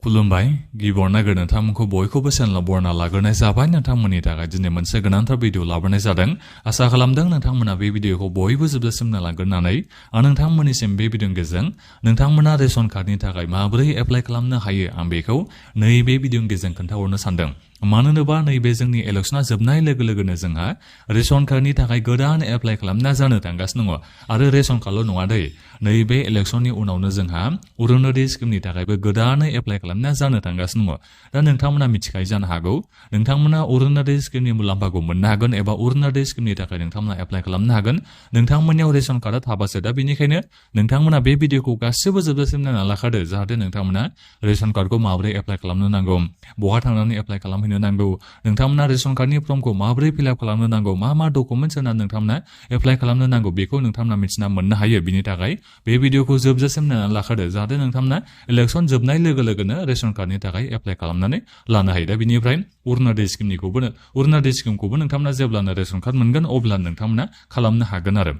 खुलुमबाय गिबियावनो नोंथांमोनखौ बयखौबो चेनेलाव बरायना लाग्रोनाय जाबाय नोंथांमोननि थाखाय दिनै मोनसे गोनांथार भिडिअ लाबोनाय जादों आसा खालामदों नोंथांमोना बे भिडिअखौ बयबो जोबजासिम नायलांग्रोनानै आं नोंथांमोननिसिम बे भिडिअनि गेजेरजों नोंथांमोना रेशन कार्डनि थाखाय माबोरै एप्लाइ खालामनो हायो आं बेखौ नैबे भिडिअनि गेजेरजों खोन्थाहरनो सानदों मानो होनोबा नैबे जोंनि इलेक्सना जोबनाय लोगो लोगोनो जोंहा रेशन कार्डनि थाखाय गोदान एप्लाइ खालामना जानो थांगासिनो दङ आरो रेशन कार्डल' नङा दै नैबे इलेक्सननि उनावनो जोंहा अरुणोदय स्किमनि थाखायबो गोदानै एप्लाइ खालामना जानो थांगासिनो दङ दा नोंथांमोना मिथिखायो जानो हागौ नोंथांमोना अरुणोदय स्किमनि मुलाम्फाखौ मोननो हागोन एबा अरुणोदय स्किमनि थाखाय नोंथांमोना एप्लाइ खालामनो हागोन नोंथांमोननियाव रेशन कार्डआ थाबासो दा बेनिखायनो नोंथांमोना बे भिडिअखौ गासिबो जोबजासिम नायना लाखादो जाहाथे नोंथांमोना रेशन कार्डखौ माबोरै एप्लाइ खालामनो नांगौ बहा थांनानै एप्लाइ खालामहैनो नांगौ नोंथांमोना रेशन कार्डनि फर्मखौ माबोरै फिलआप खालामनो नांगौ मा डकुमेन्टस होनानै नोंथांमोना एप्लाइ खालामनो नांगौ बेखौ नोंथांमोना मिथिना मोननो हायो बिनि थाखाय बे भिडिअखौ जोबजासिम नायनानै लाखादो जाहाथे नोंथांमोना इलेक्सन जोबनाय लोगो लोगोनो रेशन कार्डनि थाखाय एप्लाइ खालामनानै लानो हायो दा बिनिफ्राय अरुणोदय स्किमखौबो नोंथांमोना जेब्लानो रेशन कार्ड मोनगोन अब्ला नोंथांमोना खालामनो हागोन आरो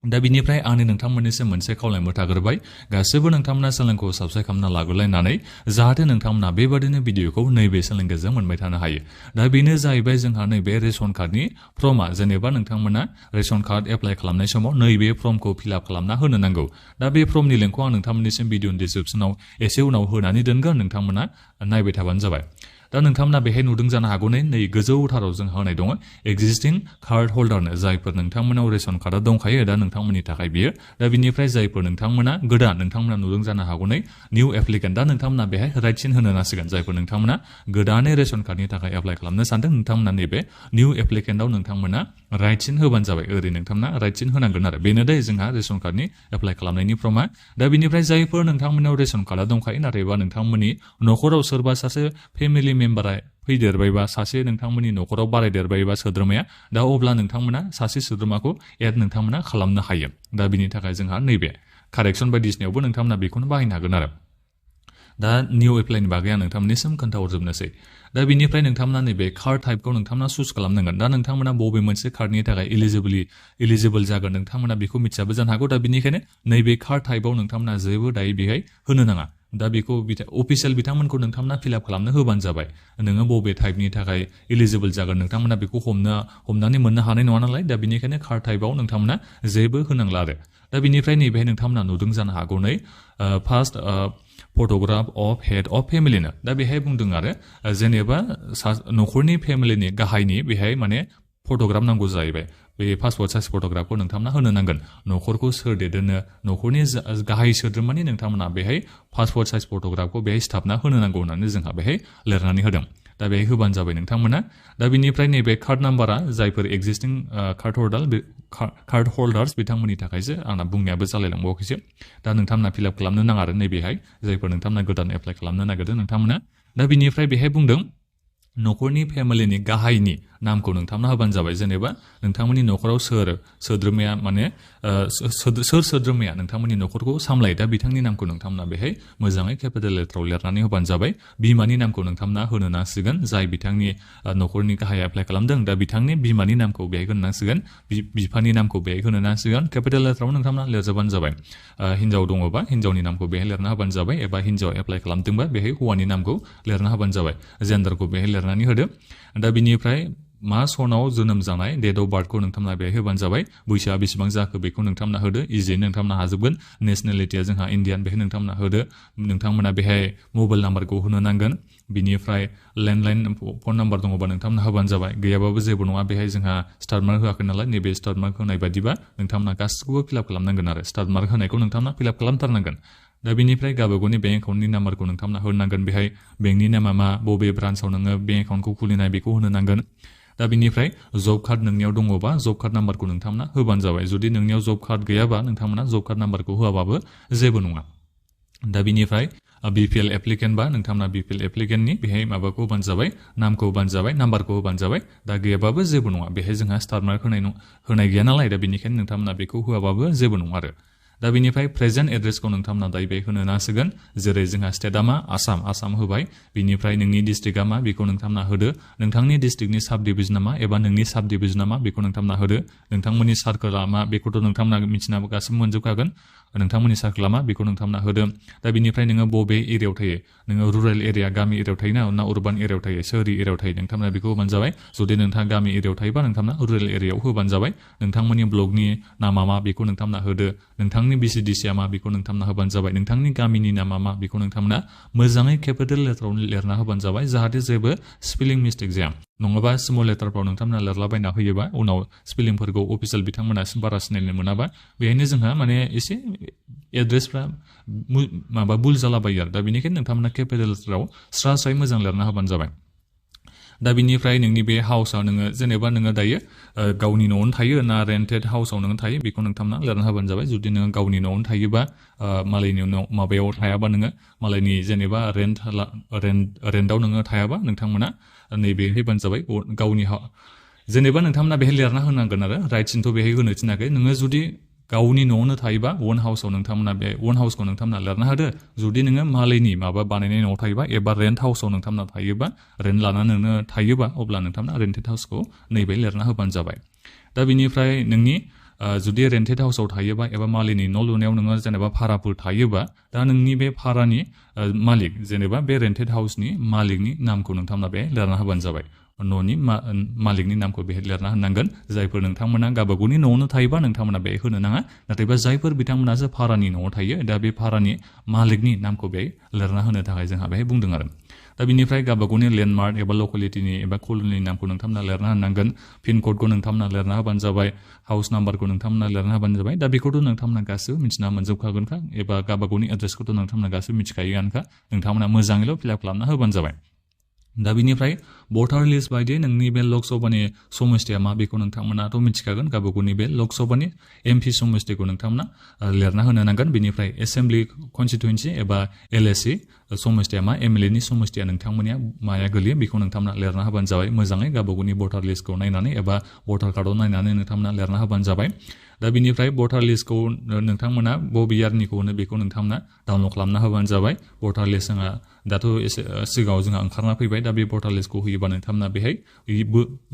दा बिनिफ्राय आंनि नोंथांमोननिसिम मोनसे खावलायनाय थाग्रोबाय गासिबो नोंथांमोना चेनेलखौ साबस्क्राइब खालामना लाग्रोलायनानै जाहाथे नोंथांमोना बेबादिनो भिडिअखौ नैबे चेनेलनि गेजेरजों मोनबाय थानो हायो दा बेनो जाहैबाय जोंहा नैबे रेशन कार्डनि फर्मआ जेनेबा नोंथांमोना रेशन कार्ड एप्लाइ खालामनाय समाव नैबे फर्मखौ फिलआप खालामना होनो नांगौ दा बे फर्मनि लिंकखौ आं नोंथांमोननिसिम भिडिअनि डिसक्रिपसनाव एसे उनाव होनानै दोनगोन नोंथांमोना नायबाय थाबानो जाबाय दा नोंथांमोना बेहाय नुदों जानो हागौ नै गोजौथाराव जोंहा होनाय दङ एक्जिस्टिं कार्ड हल्डारनो जायफोर नोंथांमोनाव रेशन कार्डआ दंखायो दा नोंथांमोननि थाखाय बियो दा बिनिफ्राय जायफोर नोंथांमोना गोदान नोंथांमोना नुदों जानो हागौ निउ एप्लिकेन्ट दा नोंथांमोना बेहाय राइट सिन होनो नांसिगोन जायफोर नोंथांमोना गोदानै रेशन कार्डनि थाखाय एप्लाइ खालामनो सानदों नोंथांमोना नैबे निउ एप्लिकेन्टआव नोंथांमोना राइट सिन होबानो जाबाय ओरै नोंथांमोना राइट सिन होनांगोन आरो बेनो दे जोंहा रेशन कार्डनि एप्लाइ खालामनायनि फर्मआ दा बिनिफ्राय जायफोर नोंथांमोनाव रेशन कार्डआ दंखायो नाथायबा नोंथांमोननि न'खराव सोरबा सासे फेमिलि मेम्बारा फैदेरबायबा सासे नोंथांमोननि न'खराव बारायदेरबायबा सोद्रोमाया दा अब्ला नोंथांमोना सासे सोद्रोमाखौ एड नोंथांमोना खालामनो हायो दा बिनि थाखाय जोंहा नैबे कारेक्सन बायदिसिनायावबो नोंथांमोना बेखौनो बाहायनो हागोन आरो दा निउ एप्लाइनि बागै आं नोंथांमोननिसिम खोन्थाहरजोबनोसै दा बिनिफ्राय नोंथांमोना नैबे कार्ड टाइपखौ नोंथांमोना चुज खालामनांगोन दा नोंथांमोना बबे मोनसे कार्डनि थाखाय इलिजिबोल जागोन नोंथांमोना बेखौ मिथियाबो जानो हागौ दा बिनिखायनो नैबे कार्ड टाइपआव नोंथांमोना जेबो दायो बेहाय होनो नाङा दा बेखौ अफिसियेल बिथांमोनखौ नोंथांमोना फिलआप खालामनो होबानो जाबाय नोङो बबे टाइपनि थाखाय इलिजिबोल जागोन नोंथांमोना बेखौ हमनानै मोननो हानाय नङा नालाय दा बिनिखायनो कार्ड टाइपआव नोंथांमोना जेबो होनांला आरो दा बिनिफ्राय नैबेहाय नोंथांमोना नुदों जानो हागौ first photograph of head of फेमिलिनो दा बेहाय बुंदों आरो जेनेबा न'खरनि फेमिलिनि गाहायनि बेहाय माने फट'ग्राफ नांगौ जाहैबाय बे पासपर्ट साइज फट'ग्राफखौ नोंथांमोना होनो नांगोन न'खरखौ सोर दैदेननो न'खरनि गाहाय सोद्रोमानि नोंथांमोना बेहाय पासपर्ट साइज फट'ग्राफखौ बेहाय सिथाबना होनो नांगौ होननानै जोंहा बेहाय लिरनानै होदों दा बेहाय होबानो जाबाय नोंथांमोना दा बिनिफ्राय नैबे कार्ड नाम्बारा जायफोर एक्जिस्टिं कार्ड हल्डार्स बिथांमोननि थाखायसो आंना बुंनायाबो जालायलांबावाखैसो दा नोंथांमोना फिलआप खालामनो नाङा आरो नैबेहाय जायफोर नोंथांमोना गोदान एप्लाइ खालामनो नागिरदों नोंथांमोना दा बिनिफ्राय बेहाय बुंदों न'खरनि फेमिलिनि गाहायनि नामखौ नोंथांमोना होबानो जाबाय जेनेबा नोंथांमोननि न'खराव सोर सोद्रोमाया माने सोर सोद्रोमाया नोंथांमोननि न'खरखौ सामलायो दा बिथांनि नामखौ नोंथांमोना बेहाय मोजाङै केपिटेल लेटाराव लिरनानै होबानो जाबाय बिमानि नामखौ नोंथांमोना होनो नांसिगोन जाय बिथांनि न'खरनि गाहाय एप्लाइ खालामदों दा बिथांनि बिमानि नामखौ बेहाय होनो नांसिगोन बिफानि नामखौ बेहाय होनो नांसिगोन केपिटेल लेटाराव नोंथांमोना लिरजोबानो जाबाय हिन्जाव दङबा हिन्जावनि नामखौ बेहाय लिरना होबानो जाबाय एबा हिन्जाव एप्लाइ खालामदोंबा बेहाय हौवानि नामखौ लिरना होबानो जाबाय जेन्डारखौ बेहाय लिरनानै होदो दा बिनिफ्राय मा सनाव जोनोम जानाय डेट अफ बार्थखौ नोंथांमोना बेहाय होबानो जाबाय बैसोआ बेसेबां जाखो बेखौ नोंथांमोना होदो इजियैनो नोंथांमोना हाजोबगोन नेसनेलिटिया जोंहा इण्डियान बेहाय नोंथांमोना होदो नोंथांमोना बेहाय मबाइल नाम्बारखौ होनो नांगोन बिनिफ्राय लेन्डलाइन फन नाम्बार दङबा नोंथांमोना होबानो जाबाय गैयाबाबो जेबो नङा बेहाय जोंहा स्टार मार्क होआखै नालाय नैबे स्टार मार्क होनाय बायदिबा नोंथांमोना गासिखौबो फिलआप खालामनांगोन आरो स्टार मार्क होनायखौ नोंथांमोना फिलआप खालामथारनांगोन दा बेनिफ्राय गावबागावनि बेंक एकाउन्टनि नाम्बारखौ नोंथांमोना होनांगोन बेहाय बेंकनि नामा मा बबे ब्रान्चआव नोङो बेंक एकाउन्टखौ खुलिनाय बेखौ होनो नांगोन दा बिनिफ्राय जब कार्ड नोंनियाव दङबा जब कार्ड नाम्बारखौ नोंथांमोना होबानो जाबाय जुदि नोंनियाव जब कार्ड गैयाबा नोंथांमोना जब कार्ड नाम्बारखौ होआबाबो जेबो नङा दा बिनिफ्राय बिपिएल एप्लिकेन्ट बा नोंथांमोना बिपिएल एप्लिकेन्टनि बेहाय माबाखौ होबानो जाबाय नामखौ होबानो जाबाय नाम्बारखौ होबानो जाबाय दा गैयाबाबो जेबो नङा बेहाय जोंहा स्टार मार्क होनाय गैया नालाय दा बेनिखायनो नोंथांमोना बेखौ होआबाबो जेबो नङा आरो दा बेनिफ्राय प्रेजेन्ट एड्रेसखौ नोंथांमोना दायो बे होनो नांसिगोन जेरै जोंहा स्टेटआ मा आसाम होबाय बिनिफ्राय नोंनि डिस्ट्रिक्टआ मा बेखौ नोंथांमोना होदो नोंथांनि डिस्ट्रिक्टनि साब डिभिजना मा एबा नोंनि साब डिभिजना मा बेखौ नोंथांमोना होदो नोंथांमोननि सार्कलआ मा बेखौथ' नोंथांमोना मिथिना गासिबो मोनजोबखागोन नोंथांमोननि सार्कलआ मा बेखौ नोंथांमोना होदो दा बिनिफ्राय नोङो बबे एरियायाव थायो नोङो रुरेल एरिया गामि एरियायाव थायो ना उर्बान एरियायाव थायो सोहोरि एरियायाव थायो नोंथांमोना बेखौ होबानो जाबाय जुदि नोंथाङा गामि एरियायाव थायोबा नोंथांमोना रुरेल एरियायाव होबानो जाबाय नोंथांमोननि ब्लकनि नामा मा बेखौ नोंथांमोना होदो नोंथांनि BCDCआ मा बेखौ नोंथांमोना होबानो जाबाय नोंथांनि गामिनि नामा मा बेखौ नोंथांमोना मोजाङै केपिटेल लेटाराव लिरना होबानो जाबाय जाहाथे जेबो स्पेलिं मिस्टेक जाया नङाबा स्मल लेटारफ्राव नोंथांमोना लिरलाबायना होयोबा उनाव स्पेलिंफोरखौ अफिसियेल बिथांमोना बारा सिनायनो मोनाबा बेहायनो जोंहा माने एसे एड्रेसफ्रा माबा भुल जालाबायो आरो दा बेनिखायनो नोंथांमोना केपिटेल लेटाराव स्राय मोजां लिरना होबानो जाबाय दा बिनिफ्राय नोंनि बे हाउसआव नोङो जेनेबा नोङो दायो गावनि न'आवनो थायो ना रेन्टेड हाउसआव नोङो थायो बेखौ नोंथांमोना लिरना होबानो जाबाय जुदि नोङो गावनि न'आवनो थायोबा मालायनि माबायाव थायाबा नोङो मालायनि जेनेबा रेन्टआव नोङो थायाबा नोंथांमोना नैबे होबानो जाबाय गावनि जेनेबा नोंथांमोना बेहाय लिरना होनांगोन आरो राइटसिनथ' बेहाय होनो थिनाखै नोङो जुदि गावनि न'आवनो थायोबा वन हाउसआव नोंथांमोना बे वन हाउसखौ नोंथांमोना लिरना होदो जुदि नोङो मालायनि माबा बानायनाय न'आव थायोबा एबा रेन्ट हाउसआव नोंथांमोना थायोबा रेन्ट लानानै नोङो थायोबा अब्ला नोंथांमोना रेन्टेड हाउसखौ नैबे लिरना होबानो जाबाय दा बिनिफ्राय नोंनि जुदि रेन्टेड हाउसआव थायोबा एबा मालायनि न' लुनायाव नोङो जेनेबा भाराफोर थायोबा दा नोंनि बे भारानि मालिक जेनेबा बे रेन्टेड हाउसनि मालिकनि नामखौ नोंथांमोना बे लिरना होबानो जाबाय न'नि मालिकनि नामखौ बेहाय लिरना होनांगोन जायफोर नोंथांमोना गावबागावनि न'आवनो थायोबा नोंथांमोना बे होनो नाङा नाथायबा जायफोर बिथांमोनासो भारानि न'आव थायो दा बे भारानि मालिकनि नामखौ बेहाय लिरना होनो थाखाय जोंहा बेहाय बुंदों आरो दा बिनिफ्राय गावबागावनि लेन्डमार्क एबा लकेलिटिनि एबा कल'निनि नामखौ नोंथांमोना लिरना होनांगोन पिन क'डखौ नोंथांमोना लिरना होबानो जाबाय हाउस नाम्बारखौ नोंथांमोना लिरना होबानो जाबाय दा बेखौथ' नोंथांमोना गासिबो मिथिना मोनजोबखागोनखा एबा गावबागावनि एड्रेसखौथ' नोंथांमोना गासिबो मिथिखायोआनोखा नोंथांमोना मोजाङैल' फिलआप खालामना होबानो जाबाय दा बिनिफ्राय भटार लिस्ट बायदि नोंनि बे लकसभानि समस्थिया मा बेखौ नोंथांमोनाथ' मिथिखागोन गावबागावनि बे लकसभानि MP समस्थिखौ नोंथांमोना लिरना होनो नांगोन बिनिफ्राय एसेम्बलि कनस्टिटुवेन्सि एबा LSC समस्थिया मा MLA नि समस्थिया नोंथांमोननिया माया गोलैयो बेखौ नोंथांमोना लिरना होबानो जाबाय मोजाङै गावबागावनि भटार लिस्टखौ नायनानै एबा भटार कार्डआव नायनानै नोंथांमोना लिरना होबानो जाबाय दा बिनिफ्राय भटार लिस्टखौ नोंथांमोना बबे इयारनिखौ होनो बेखौ नोंथांमोना डाउनलड खालामना होबानो जाबाय भटार लिस्ट जोंहा दाथ' एसे सिगाङाव जोंहा ओंखारना फैबाय दा बे भटार लिस्टखौ होयोबा नोंथांमोना बेहाय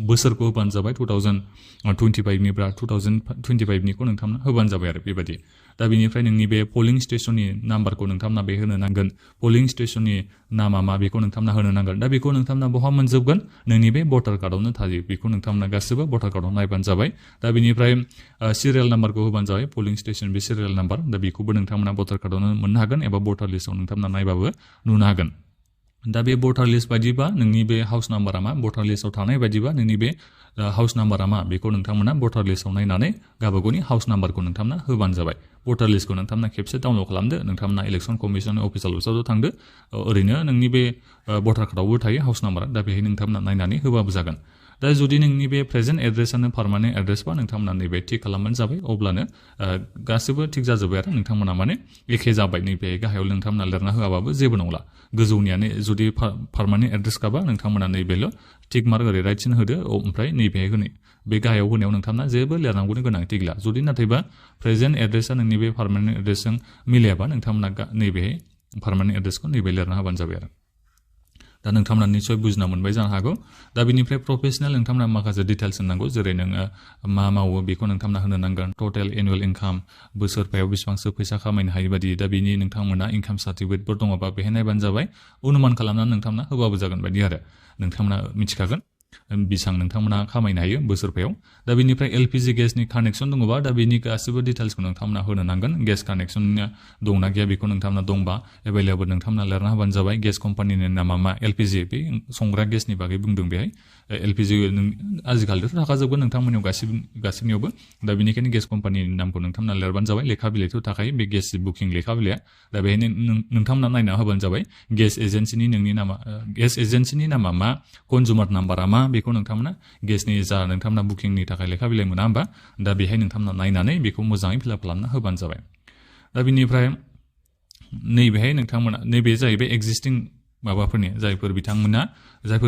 बोसोरखौ होबानो जाबाय 2025निफ्राय 2025निखौ नोंथांमोना होबानो जाबाय आरो बेबायदि दा बिनिफ्राय नोंनि बे पलिं स्टेशननि नाम्बारखौ नोंथांमोना बे होनो नांगोन पलिं स्टेशननि नामा मा बेखौ नोंथांमोना होनो नांगोन दा बेखौ नोंथांमोना बहा मोनजोबगोन नोंनि बे भटार कार्डआवनो थायो बेखौ नोंथांमोना गासिबो भटार कार्डआव नायबानो जाबाय दा बिनिफ्राय सिरियेल नाम्बारखौ होबानो जाबाय पलिं स्टेशन बे सिरियेल नाम्बार दा बेखौबो नोंथांमोना भटार कार्डआवनो मोननो हागोन एबा भटार लिस्टआव नोंथांमोना नायबाबो नुनो हागोन दा बे भटार लिस्ट बायदिबा नोंनि बे हाउस नाम्बारा मा भटार लिस्टआव थानाय बायदिबा नोंनि बे हाउस नाम्बारा मा बेखौ नोंथांमोना भटार लिस्टआव नायनानै गावबागावनि हाउस नाम्बारखौ नोंथांमोना होबानो जाबाय भटार लिस्टखौ नोंथांमोना खेबसे डाउनलड खालामदो नोंथांमोना इलेक्सन कमिसननि अफिसियेल वेबसाइटआव थांदो ओरैनो नोंनि बे भटार कार्डआवबो थायो हाउस नाम्बारा दा बेहाय नोंथांमोना नायनानै होबाबो जागोन दा जुदि नोंनि बे प्रेजेन्ट एड्रेसानो पार्मानेन्ट एड्रेसबा नोंथांमोना नैबे थिक खालामबानो जाबाय अब्लानो गासिबो थिक जाजोब्बाय आरो नोंथांमोना माने एखे जाबाय नैबे गाहायाव नोंथांमोना लिरना होआबाबो जेबो नंला गोजौनियानो जुदि पार्मानेन्ट एड्रेसखाबा नोंथांमोना नैबेल' थिक मार्क ओरै राइटसिन होदो ओमफ्राय नैबेहाय होनो बे गाहायाव होनायाव नोंथांमोना जेबो लिरनांगौनि गोनांथि गैला जुदि नाथायबा प्रेजेन्ट एड्रेसा नोंनि बे पार्मानेन्ट एड्रेसजों मिलायाबा नोंथांमोना नैबेहाय पार्मानेन्ट एड्रेसखौ नैबे लिरना होबानो जाबाय आरो दा नोंथांमोना निसय बुजिना मोनबाय जानो हागौ दा बिनिफ्राय प्रफेसनेल नोंथांमोना माखासे डिटेल्स होनांगौ जेरै नोङो मा मावो बेखौ नोंथांमोना होनो नांगोन टटेल एनुवेल इनकाम बोसोरफायाव बेसेबांसो फैसा खामायनो हायो बायदि दा बिनि नोंथांमोना इनकाम सार्टिफिकेटफोर दङबा बेहाय नायबानो जाबाय अनुमान खालामनानै नोंथांमोना होबाबो जागोन बायदि आरो नोंथांमोना मिथिखागोन बेसेबां नोंथांमोना खामायनो हायो बोसोरफायाव दा बिनिफ्राय LPG गेसनि कानेक्सन दङबा दा बेनि गासिबो डिटेल्सखौ नोंथांमोना होनो नांगोन गेस कानेक्सननिया दंना गैया बेखौ नोंथांमोना दंबा एभेलेबल नोंथांमोना लिरना होबानो जाबाय गेस कम्पानिनि नामा मा LPG बे संग्रा गेसनि बागै बुंदों बेहाय LPG आजिखालिथ' थाखाजोबगोन नोंथांमोननियाव गासिबनियावबो दा बेनिखायनो गेस कम्पानिनि नामखौ नोंथांमोना लिरबानो जाबाय लेखा बिलाइथ' थाखायो बे गेस बुकिं लेखा बिलाइया दा बेहायनो नोंथांमोना नायना होबानो जाबाय गेस एजेन्सिनि नामा मा कनजुमार नाम्बारा मा बेखौ नोंथांमोना गेसनि जा नोंथांमोना बुकिंनि थाखाय लेखा बिलाइ मोना होमबा दा बेहाय नोंथांमोना नायनानै बेखौ मोजाङै फिलआप खालामना होबानो जाबाय दा बिनिफ्राय नैबेहाय नोंथांमोना नैबे जाहैबाय एक्जिस्टिं माबाफोरनि जायफोर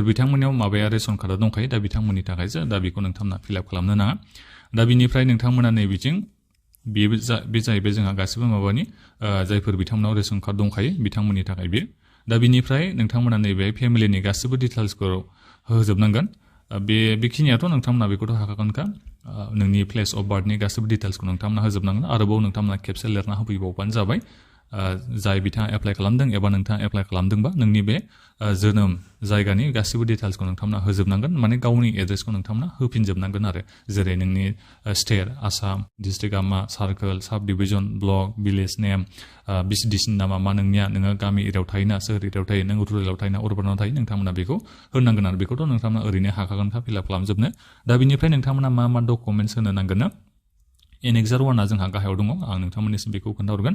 बिथांमोननियाव माबाया रेशन कार्डआ दंखायो दा बिथांमोननि थाखायसो दा बेखौ नोंथांमोना फिलआप खालामनो नाङा दा बिनिफ्राय नोंथांमोना नैबिथिं बे जाहैबाय जोंहा गासिबो माबानि जायफोर बिथांमोनाव रेशन कार्ड दंखायो बिथांमोननि थाखाय बे दा बिनिफ्राय नोंथांमोना नैबे फेमिलिनि गासिबो डिटेल्सखौ होजोबनांगोन बेखिनियाथ' नोंथांमोना बेखौथ' हाखागोनखा नोंनि प्लेस अफ बार्थनि गासिबो डिटेल्सखौ नोंथांमोना होजोबनांगोन आरोबाव नोंथांमोना खेबसे लिरना होफैबावबानो जाबाय जाय बिथाङा एप्लाइ खालामदों एबा नोंथाङा एप्लाइ खालामदोंबा नोंनि बे जोनोम जायगानि गासिबो डिटेल्सखौ नोंथांमोना होजोबनांगोन माने गावनि एड्रेसखौ नोंथांमोना होफिनजोबनांगोन आरो जेरै नोंनि स्टेट आसाम डिस्ट्रिक्टआ मा सार्कोल साब डिभिजन ब्लक भिलेज नेम बिसिडिसिनि नामा मा नोङो गामि एरियाव थायोना सोहोर एरियाव थायो नों रुरेलाव थायोना अर्बानाव थायो नोंथांमोना बेखौ होनांगोन आरो बेखौथ' नोंथांमोना ओरैनो हाखागोनखा फिलआप खालामजोबनो दा बिनिफ्राय नोंथांमोना मा डकुमेन्टस होनो नांगोन ना एनेक्सार 1आ जोंहा गाहायाव दङ आं नोंथांमोननिसिम बेखौ खोन्थाहरगोन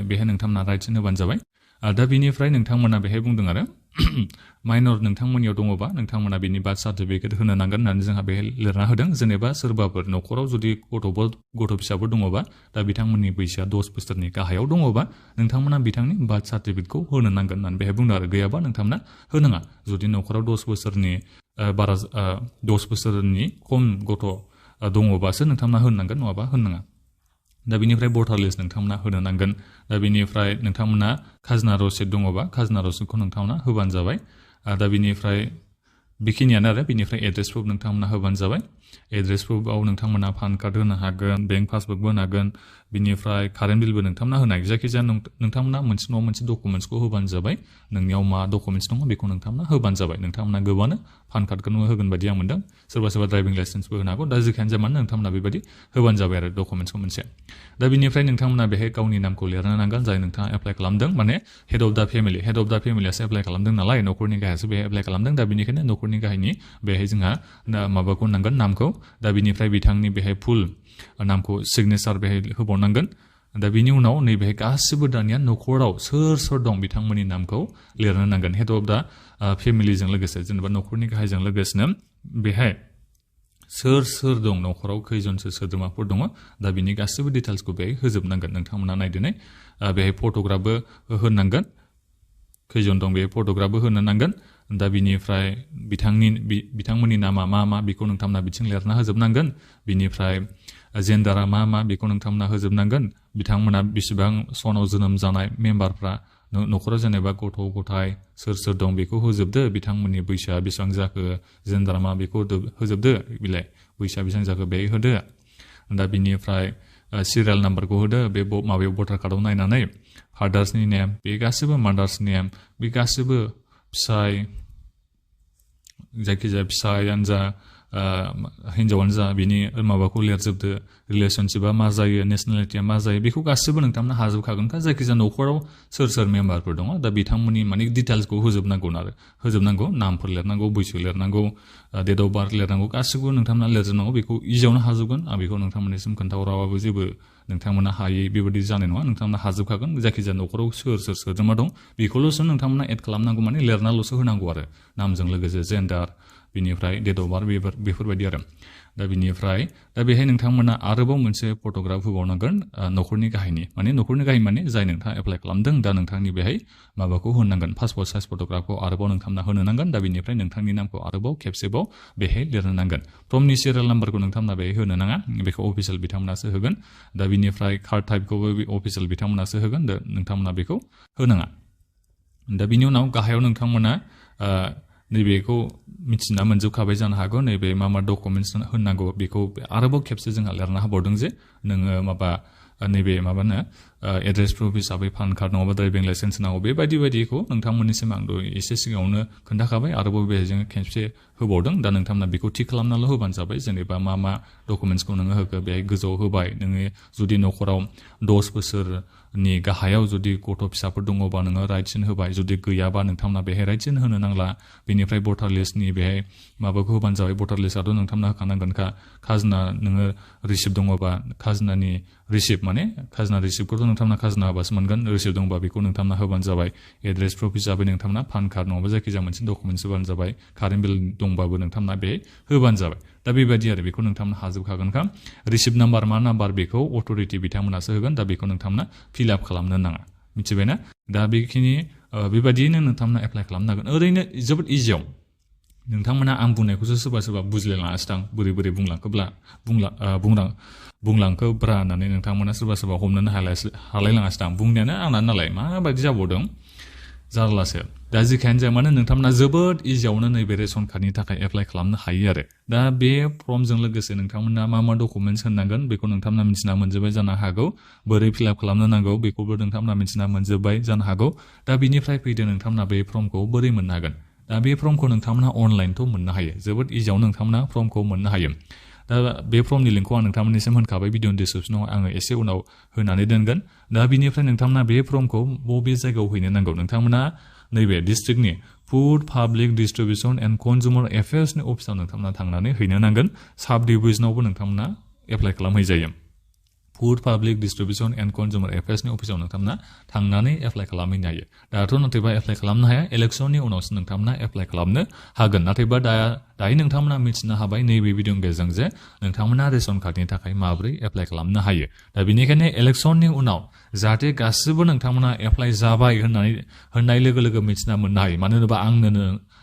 बेहाय नोंथांमोना राइटसिन होबानो जाबाय दा बिनिफ्राय नोंथांमोना बेहाय बुंदों आरो माइनर नोंथांमोननियाव दङबा नोंथांमोना बेनि बार्थ सार्टिफिकेट होनो नांगोन होननानै जोंहा बेहाय लिरना होदों जेनेबा सोरबाफोर न'खराव जुदि गथ' फिसाफोर दङबा दा बिथांमोननि बैसोआ 10 बोसोरनि गाहायाव दङबा नोंथांमोना बिथांनि बार्थ सार्टिफिकेटखौ होनो नांगोन होननानै बेहाय बुंदों आरो गैयाबा नोंथांमोना होनाङा जुदि न'खराव 10 बोसोरनि बारा 10 बोसोरनि खम गथ' दङबासो नोंथांमोना होनांगोन नङाबा होनाङा दा बिनिफ्राय भटार लिस्ट नोंथांमोना होनो नांगोन दा बिनिफ्राय नोंथांमोना खाजोना रसिद दङबा खाजोना रसिदखौ नोंथांमोना होबानो जाबाय दा बिनिफ्राय बेखिनियानो आरो बिनिफ्राय एड्रेस प्रुफ नोंथांमोना होबानो जाबाय एड्रेस प्रुफआव नोंथांमोना पान कार्ड होनो हागोन बेंक पासबुकबो होनो हागोन बिनिफ्राय कारेन्ट बिलबो नोंथांमोना होनो हागोन जायखिजाया नोंथांमोना मोनसे नङा मोनसे डकुमेन्ट्सखौ होबानो जाबाय नोंनियाव मा डकुमेन्ट्स दङ बेखौ नोंथांमोना होबानो जाबाय नोंथांमोना गोबानो पान कार्डखौनो होगोन बायदि आं मोनदों सोरबा ड्राइभिं लाइसेन्सबो होनो हागौ दा जेखियानो जाया मानो नोंथांमोना बेबायदि होबानो जाबाय आरो डकुमेन्ट्सखौ मोनसे दा बिनिफ्राय नोंथांमोना बेहाय गावनि नामखौ लिरनो नांगोन जाय नोंथाङा एप्लाइ खालामदों माने हेड अफ दा फेमिलियासो एप्लाइ खालामदों नालाय न'खरनि गाहायासो बेहाय एप्लाइ खालामदों दा बेनिखायनो न'खरनि गाहायनि बेहाय जोंहा माबाखौ नांगोन नामखौ दा बिनिफ्राय बिथांनि बेहाय फुल नामखौ सिगनेचार बेहाय होबावनांगोन दा बिनि उनाव नैबेहाय गासिबो दानिया न'खराव सोर दं बिथांमोननि नामखौ लिरनो नांगोन हेड अफ दा फेमिलिजों लोगोसे जेनेबा न'खरनि गाहायजों लोगोसेनो बेहाय सोर दं न'खराव खैजनसो सोद्रोमाफोर दङ दा बिनि गासिबो डिटेल्सखौ बेहाय होजोबनांगोन नोंथांमोना नायदिनै बेहाय फट'ग्राफबो होनांगोन खैजन दं बे फट'ग्राफबो होनो नांगोन दा बिनिफ्राय बिथांमोननि नामा मा बेखौ नोंथांमोना बिथिं लिरना होजोबनांगोन बिनिफ्राय जेन्डारा मा बेखौ नोंथांमोना होजोबनांगोन बिथांमोना बेसेबां सनाव जोनोम जानाय मेम्बारफ्रा न'खराव जेनेबा गथ' गथाय सोर दं बेखौ होजोबदो बिथांमोननि बैसोआ बेसेबां जाखो जेन्डारा मा बेखौ होजोबदो बिलाय बैसोआ बेसेबां जाखो बे होदो दा बिनिफ्राय सिरियाल नाम्बारखौ होदो बे माबायाव भटार कार्डआव नायनानै फादार्सनि नेम बे गासिबो मादार्स नेम बे गासिबो फिसाय जायखिजाया फिसायानो जा हिन्जावानो जा बिनि माबाखौ लिरजोबदो रिलेसनशिपआ मा जायो नेसनेलिटिया मा जायो बेखौ गासिबो नोंथांमोना हाजोबखागोनखा जायखिजाया न'खराव सोर मेम्बारफोर दङ दा बिथांमोननि माने डिटेल्सखौ होजोबनांगौ नामफोर लिरनांगौ बैसो लिरनांगौ डेट अफ बार्थ लिरनांगौ गासिबो नोंथांमोना लिरजोबनांगौ बेखौ इजियावनो हाजोबगोन आं बेखौ नोंथांमोननिसिम खोन्थाहराबाबो जेबो नोंथांमोना हायै बेबायदि जानाय नङा नोंथांमोना हाजोबखागोन जायखिजाया न'खराव सोर सोद्रोमा दं बेखौल'सो नोंथांमोना एड खालामनांगौ माने लिरनाल'सो होनांगौ आरो नामजों लोगोसे जेन्डार बिनिफ्राय डेट अफ बार्थ बेफोरबायदि आरो दा बिनिफ्राय दा बेहाय नोंथांमोना आरोबाव मोनसे फट'ग्राफ होबावनांगोन न'खरनि गाहायनि माने जाय नोंथाङा एप्लाइ खालामदों दा नोंथांनि बेहाय माबाखौ होनांगोन पासपर्ट साइज फट'ग्राफखौ आरोबाव नोंथांमोना होनो नांगोन दा बिनिफ्राय नोंथांनि नामखौ आरोबाव खेबसेबाव बेहाय लिरनो नांगोन फर्मनि सिरियाल नाम्बारखौ नोंथांमोना बेहाय होनो नाङा बेखौ अफिसियेल बिथांमोनासो होगोन दा बिनिफ्राय कार्ड टाइपखौबो अफिसियेल बिथांमोनासो होगोन दा नोंथांमोना बेखौ होनाङा दा बिनि उनाव गाहायाव नोंथांमोना नैबेखौ मिथिना मोनजोबखाबाय जानो हागौ नैबे मा डकुमेन्टस होनांगौ बेखौ आरोबाव खेबसे जोंहा लिरना होबावदों जे नोङो नैबे एड्रेस प्रुफ हिसाबै पान कार्ड नङाबा ड्राइभिं लाइसेन्स नांगौ बायदिखौ नोंथांमोननिसिम आं एसे सिगाङावनो खोन्थाखाबाय आरोबाव बेहाय जोङो खेबसे होबावदों दा नोंथांमोना बेखौ थिक खालामनाल' होबानो जाबाय जेनेबा मा डकुमेन्टसखौ नोङो होखो बेहाय गोजौआव होबाय नोङो जुदि न'खराव 10 बोसोरनि गाहायाव जुदि गथ' फिसाफोर दङबा नोङो राइट सिन होबाय जुदि गैयाबा नोंथांमोना बेहाय राइट सिन होनो नांला बेनिफ्राय भटार लिस्टनि बेहाय माबाखौ होबानो जाबाय भटार लिस्टआथ' नोंथांमोना होखानांगोनखा खाजोना नोङो रिसिप्ट दङबा खाजोनानि रिसिप्ट माने खाजोना रिसिप्टखौथ' नोंथांमोना खाजोना होबासो मोनगोन रिसिप्ट दंबा बेखौ नोंथांमोना होबानो जाबाय एड्रेस प्रुफ हिसाबै नोंथांमोना पान कार्ड नङाबा जायखिजाया मोनसे डकुमेन्टस होबानो जाबाय कारेन्ट बिल दंबाबो नोंथांमोना बेहाय होबानो जाबाय दा बेबायदि आरो बेखौ नोंथांमोना हाजोबखागोनखा रिसिप्ट नाम्बार मा नाम्बार बेखौ अथ'रिटि बिथांमोनासो होगोन दा बेखौ नोंथांमोना फिल आप खालामनो नाङा मिथिबायना दा बेबायदियैनो नोंथांमोना एप्लाइ खालामनो हागोन ओरैनो जोबोद इजियाव नोंथांमोना आं बुंनायखौसो सोरबा सोरबा बुजिलायलाङासै दां बोरै बोरै बुंलांखोब्रा होननानै नोंथांमोना सोरबा सोरबा हमनोनो हालायलाङासै दां बुंनायानो आंना नालाय माबायदि जाबावदों जारलासो दा जिखायानो जाया मानो नोंथांमोना जोबोद इजियावनो नैबे रेशन कार्डनि थाखाय एप्लाइ खालामनो हायो आरो दा बे फर्मजों लोगोसे नोंथांमोना मा डकुमेन्ट्स होनांगोन बेखौ नोंथांमोना मिथिना मोनजोबबाय जानो हागौ बोरै फिलआप खालामनो नांगौ बेखौबो नोंथांमोना मिथिना मोनजोबबाय जानो हागौ दा बिनिफ्राय फैदो नोंथांमोना बे फर्मखौ बोरै मोननो हागोन दा बे फर्मखौ नोंथांमोना अनलाइनथ' मोननो हायो जोबोद इजियावनो नोंथांमोना फर्मखौ मोननो हायो दा बे फर्मनि लिंकखौ आं नोंथांमोननिसिम होनखाबाय भिडिअनि डिसक्रिपसनाव आङो एसे उनाव होनानै दोनगोन दा बिनिफ्राय नोंथांमोना बे फर्मखौ बबे जायगायाव हैनो नांगौ नोंथांमोना नैबे डिस्ट्रिक्टनि food public distribution and consumer एफेयार्सनि अफिसाव नोंथांमोना थांनानै हैनो नांगोन सब डिभिजनावबो नोंथांमोना एप्लाइ खालामहैजायो food public distribution and consumer एफेयार्सनि अफिसाव नोंथांमोना थांनानै एप्लाइ खालामहैनो हायो दाथ' नाथायबा एप्लाइ खालामनो हाया इलेक्सननि उनावसो नोंथांमोना एप्लाइ खालामनो हागोन नाथायबा दायो नोंथांमोना मिथिनो हाबाय नैबे भिडिअनि गेजेरजों जे नोंथांमोना रेशन कार्डनि थाखाय माबोरै एप्लाइ खालामनो हायो दा बेनिखायनो इलेक्सननि उनाव जाहाथे गासिबो नोंथांमोना एप्लाइ जाबाय होननाय लोगो लोगो मिथिना मोननो हायो मानो होनोबा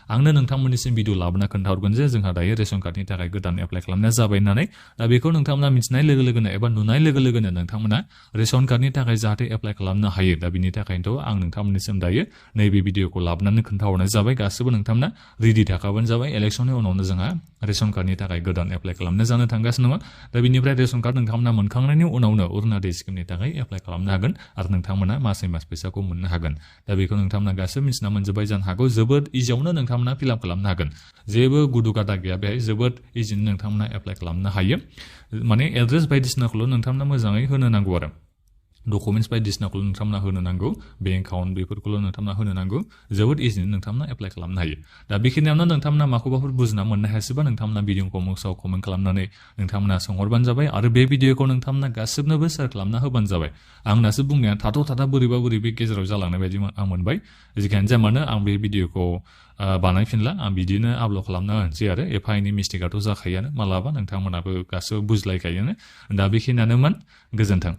आंनो नोंथांमोननिसिम भिडिअ लाबोना खोन्थाहरगोन जे जोंहा दायो रेशन कार्डनि थाखाय गोदान एप्लाइ खालामनाया जाबाय होननानै दा बेखौ नोंथांमोना मिथिनाय लोगो लोगोनो एबा नुनाय लोगो लोगोनो नोंथांमोना रेशन कार्डनि थाखाय जाहाथे एप्लाइ खालामनो हायो दा बिनि थाखायनोथ' आं नोंथांमोननिसिम दायो नैबे भिडिअखौ लाबोनानै खोन्थाहरनाय जाबाय गासिबो नोंथांमोना रेडि थाखाबानो जाबाय इलेक्सननि उनावनो जोंहा रेशन कार्डनि थाखाय गोदान एप्लाइ खालामनो जानो थांगासिनो दङ दा बिनिफ्राय रेशन कार्ड नोंथांमोना मोनखांनायनि उनावनो अरुणोदय स्किमनि थाखाय एप्लाइ खालामनो हागोन आरो नोंथांमोना मासै मास फैसाखौ मोननो हागोन दा बेखौ नोंथांमोना गासिबो मिथिना मोनजोब्बाय जानो हागौ जोबोद इजियावनो नोंथांमोना फिलआप खालामनो हागोन जेबो गुदु गादा गैया बेहाय जोबोद इजिनो नोंथांमोना एप्लाइ खालामनो हायो माने एड्रेस बायदिसिनाखौल' नोंथांमोना मोजाङै होनो नांगौ आरो डकुमेन्ट्स बायदिसिनाखौल' नोंथांमोना होनो नांगौ बेंक एकाउन्ट बेफोरखौल' नोंथांमोना होनो नांगौ जोबोद इजिनो नोंथांमोना एप्लाइ खालामनो हायो दा बेखिनियावनो नोंथांमोना माखौबाफोर बुजिना मोननो हायासैबा नोंथांमोना भिडिअखौ बक्सआव कमेन्ट खालामनानै नोंथांमोना सोंहरबानो जाबाय आरो बे भिडिअखौ नोंथांमोना गासिबनोबो शेयार खालामना होबानो जाबाय आंनासो बुंनाया थाथा बोरैबा बोरैबा गेजेराव जालांनाय बायदि आं मोनबाय जिखियानो जाया मानो आं बे भिडिअखौ बानायफिनला आं बिदिनो आपल'ड खालामना होनोसै आरो एफा एनै मिस्टेकआथ' जाखायोआनो मालाबा नोंथांमोनाबो गासिबो बुजिलायखायोआनो दा बेखिनियानोमोन गोजोन्थों